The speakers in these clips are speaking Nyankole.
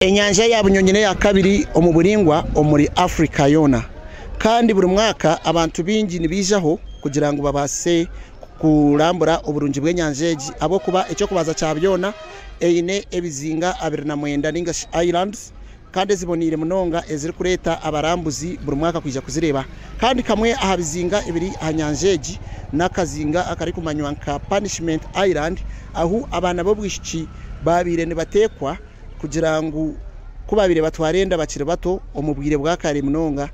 Enyanja ya Bunyonyi n'eya kabiri omu buraingwa omuri Africa yoona kandi buri mwaka abantu baingi nibaijaho kugira ngu babaase kurambura oburungi bw'enyanja egi ahabw'okuba eky'okubanza kya byona eine ebizinga 29 ningashi islands kandi eziboneire munonga ezirikureeta abarambuzi buri mwaka kwija kuzireeba kandi kamwe aha bizinga ebiri aha nyanja egi n'akazinga akarikumanywa nka Punishment Island ahu abaana b'obwishiki baabaire nibateekwa kugira ngu ku baabaire batwara enda bakiri bato omu bwire bwa kare munonga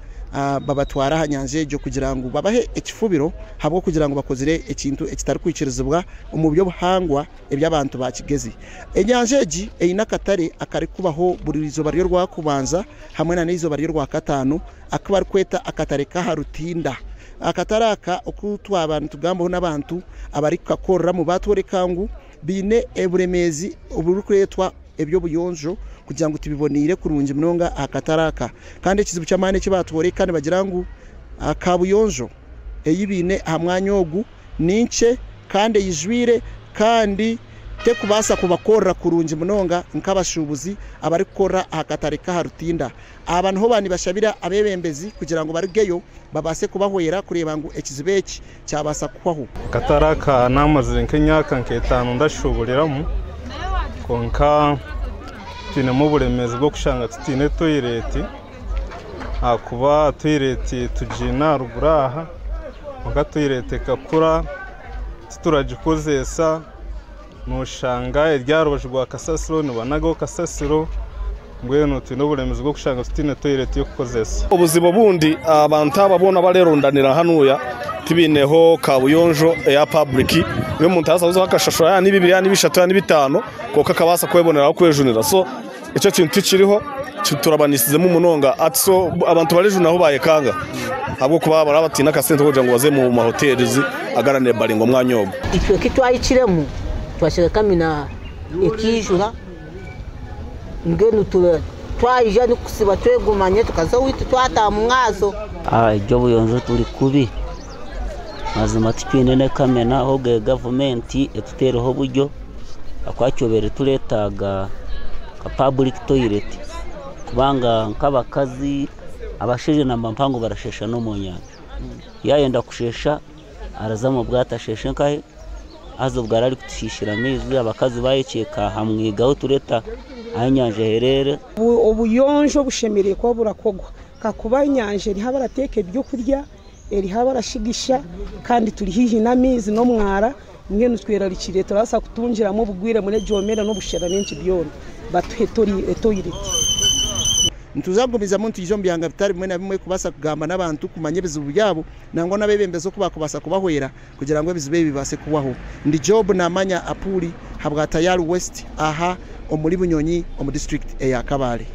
babatwara aha nyanja egyo kugira ngu babahe ekifubiro ahabw'okugira ngu bakozire ekintu ekitarikwikirizibwa omu by'obuhangwa eby'abantu ba Kigezi. Enyanja egi eine akatare akarikubaho buri izooba ry'orwakubanza hamwe nana eizooba ry'orwakataano aku barikweta akatare k'aha rutinda. Akatare aka oku twaba nitugambaho n'abantu abarikukakoreramu baatworeka ngu baine oburemeezi oburikureetwa eby'obuyonjo kugira ngu tibiboneire kurungi munonga aha katare aka. Kandi ekizibu ky'amaani eki baatworeka nibagira ngu kaabuyonjo ei baine aha mwanya ogu ni nkye kandi eijwire kandi terikubaasa kubakorera kurungi munonga nk'abashuubuzi abarikukorera aha katare k'aha rutinda. Aba niho baaba nibashabira abeebembezi kugira ngu barugeyo babaase kubahwera kureeba ngu ekizibu eki kyabaasa kuhwaho. Akatare aka naamazire nk'emyaka nk'etaano ndashuuburiramu kwonka twinemu oburemeezi bw'okushanga tutaine toyireti ahakuba toyireti tugiine aha ruguru aha kwonka toyireti ekakura tituragikozesa nooshanga eri aha rubaju rwa kasasiro nibanagaho kasasiro mbwenu twine oburemeezi bw'okushanga tutaine toyireti y'okukozesa. Obuzibu obundi abantu aba boona abarerundanira hanuya tibaineho kabuyonjo eya paburiki ei omuntu arabaasa kuzaho akashashura yaaba ni bibiri yaaba ni bishatu yaaba ni bitaano kwonka akabaasa kwebonera aho kwejunira so ekyo ekintu tikiriho kiturabanisizemu munonga hati so abantu barejuna ahu bayekanga ahabw'okuba baraba bataine akasente k'okugira ngu baze omu mahoteri agaranebaringa omwanya ogwo. Itwe eki twahikiremu twashanga kamina ekiijura mbwenu twaija n'okusiba twegumanye tukaza owaitu twataaha omu mwazo. Eby'obuyonjo turi kubi mazima titwine n'ekamina ahobwe gavumenti etuteereho oburyo ahakuba kyobaire tureetaaga nka public toilet kubanga nk'abakazi abashaija namba mpango barasheesha n'omu nyanja. Yaayenda kusheesha araza omu bwato asheeshe nkahe haza obwo araba arikutushiishira amaizi abakazi bayekyeka aha mwiga ahu tureeta ahu enyanja ehereire. Obuyonjo bushemereire kuba burakorwa kakuba enyanja eriho abarateeka ebyokurya, eriho abarashigisha kandi turi haihi n'amaizi n'omwara mbwenu twerarikirire turabaasa kutungiramu obugwire muri egyo mbeera n'obushera n'enki byona batuhe etoyireti. Nituza kugumizamu nitwija omu byanga bitari bimwe na bimwe kubaasa kugamba n'abantu kumanya ebizibu byabo nangwa n'abeebembezi oku baakubaasa kubahwera kugira ngu ebizibu ebi bibaase kuhwaho. Ndi Job Namanya Apuuli habwa Tayari West aha omuri Bunyonyi omu disiturikiti eya Kabale.